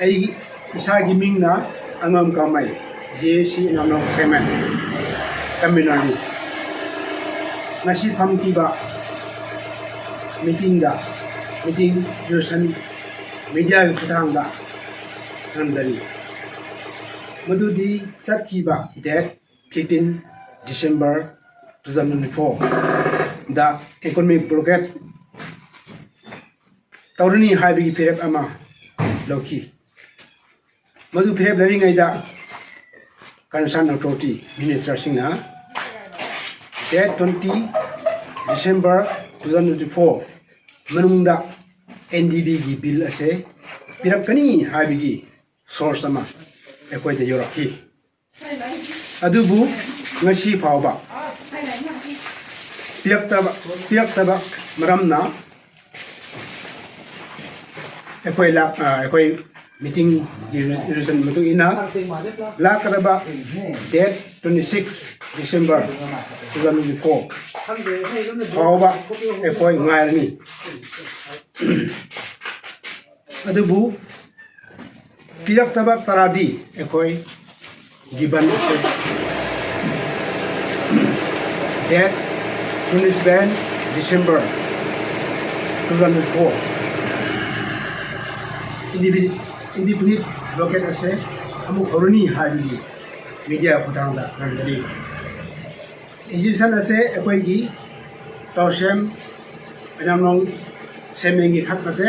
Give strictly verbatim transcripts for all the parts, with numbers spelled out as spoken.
ꯑꯩꯒꯤ ꯏꯁꯥꯒꯤ ꯃꯤꯡꯅ ꯑꯉꯝ ꯀꯥꯃꯩ, ꯖꯦ ꯑꯦ ꯁꯤ ꯏꯅꯥꯎꯅꯨ ꯈꯦꯃꯦꯟ, ꯀꯟꯚꯤꯅꯔꯅꯤ꯫ ꯉꯁꯤ ꯐꯝꯈꯤꯕ ꯃꯤꯇꯤꯡꯗ, ꯃꯤꯇꯤꯡ ꯗ꯭ꯌꯨꯔꯦꯁꯟ ꯃꯤꯗꯤꯌꯥꯒꯤ ꯈꯨꯠꯊꯥꯡꯗ ꯊꯝꯖꯔꯤ꯫ ꯃꯗꯨꯗꯤ ꯆꯠꯈꯤꯕ date fifteen December two thousand twenty-four ꯗ economic blockade ꯇꯧꯔꯅꯤ ꯍꯥꯏꯕꯒꯤ ꯐꯤꯔꯦꯞ ꯑꯃ ꯂꯧꯈꯤ꯫ ꯃꯗꯨ ꯐꯤꯔꯦꯞ ꯂꯩꯔꯤꯉꯩꯗ concerned authority ministerꯁꯤꯡꯅ date twenty December two thousand twenty-four ꯃꯅꯨꯡꯗ N D Bꯒꯤ bill ꯑꯁꯦ ꯄꯤꯔꯛꯀꯅꯤ ꯍꯥꯏꯕꯒꯤ source ꯑꯃ ꯑꯩꯈꯣꯏꯗ ꯌꯧꯔꯛꯈꯤ꯫ ꯑꯗꯨꯕꯨ ꯉꯁꯤ ꯐꯥꯎꯕ ꯄꯤꯔꯛꯇꯕ, ꯄꯤꯔꯛꯇꯕ ꯃꯔꯝꯅ ꯑꯩꯈꯣꯏ ꯂꯥꯛ-, ꯑ, ꯑꯩꯈꯣꯏ meetingꯒꯤ resolution ꯃꯇꯨꯡ ꯏꯟꯅ ꯂꯥꯛꯀꯗꯕ date twenty-six December two thousand twenty-four ꯐꯥꯎꯕ ꯑꯩꯈꯣꯏ ꯉꯥꯏꯔꯅꯤ꯫ ꯑꯗꯨꯕꯨ ꯄꯤꯔꯛꯇꯕ ꯇꯔꯥꯗꯤ ꯑꯩꯈꯣꯏ ꯒꯤꯕꯟ ꯑꯁꯦ date twenty-seven December two thousand four indefinite, indefinite blockade ꯑꯁꯦ ꯑꯃꯨꯛ ꯍꯧꯔꯅꯤ ꯍꯥꯏꯕꯒꯤ media ꯈꯨꯠꯊꯥꯡꯗ ꯈꯪꯍꯟꯖꯔꯤ꯫ Injunction ꯑꯁꯦ ꯑꯩꯈꯣꯏꯒꯤ ꯇꯧꯁꯦꯝ ꯑꯦꯅꯥꯝꯂꯣꯡ ꯁꯦꯝꯃꯦꯡꯒꯤ ꯈꯛ ꯅꯠꯇꯦ,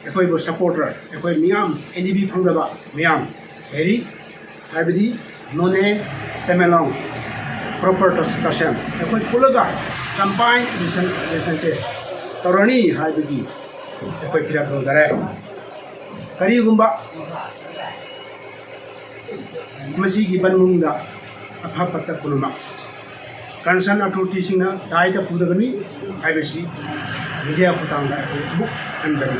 ꯑꯩꯈꯣꯏꯕꯨ supporter, ꯑꯩꯈꯣꯏ ꯃꯤꯌꯥꯝ, N D B ꯐꯪꯗꯕ ꯃꯤꯌꯥꯝ ꯂꯩꯔꯤ, ꯍꯥꯏꯕꯗꯤ ꯅꯣꯅꯦ, ꯇꯃꯦꯡꯂꯣꯡ, proper ꯇꯧꯁꯦꯝ, ꯑꯩꯈꯣꯏ ꯄꯨꯜꯂꯒ combine injunction, injunctionꯁꯦ ꯇꯧꯔꯅꯤ ꯍꯥꯏꯕꯒꯤ ꯑꯩꯈꯣꯏ ꯐꯤꯔꯦꯞ ꯇꯧꯖꯔꯦ꯫ ꯀꯔꯤꯒꯨꯝꯕ ꯃꯁꯤꯒꯤ ꯕꯟ ꯃꯅꯨꯡꯗ ꯑꯐ ꯐꯠꯇ ꯄꯨꯝꯅꯃꯛ concerned authorityꯁꯤꯡꯅ ꯗꯥꯏꯇ ꯄꯨꯗꯒꯅꯤ ꯍꯥꯏꯕꯁꯤ media ꯈꯨꯠꯊꯥꯡꯗ ꯑꯩꯈꯣꯏ ꯑꯃꯨꯛ ꯈꯪꯖꯔꯤ꯫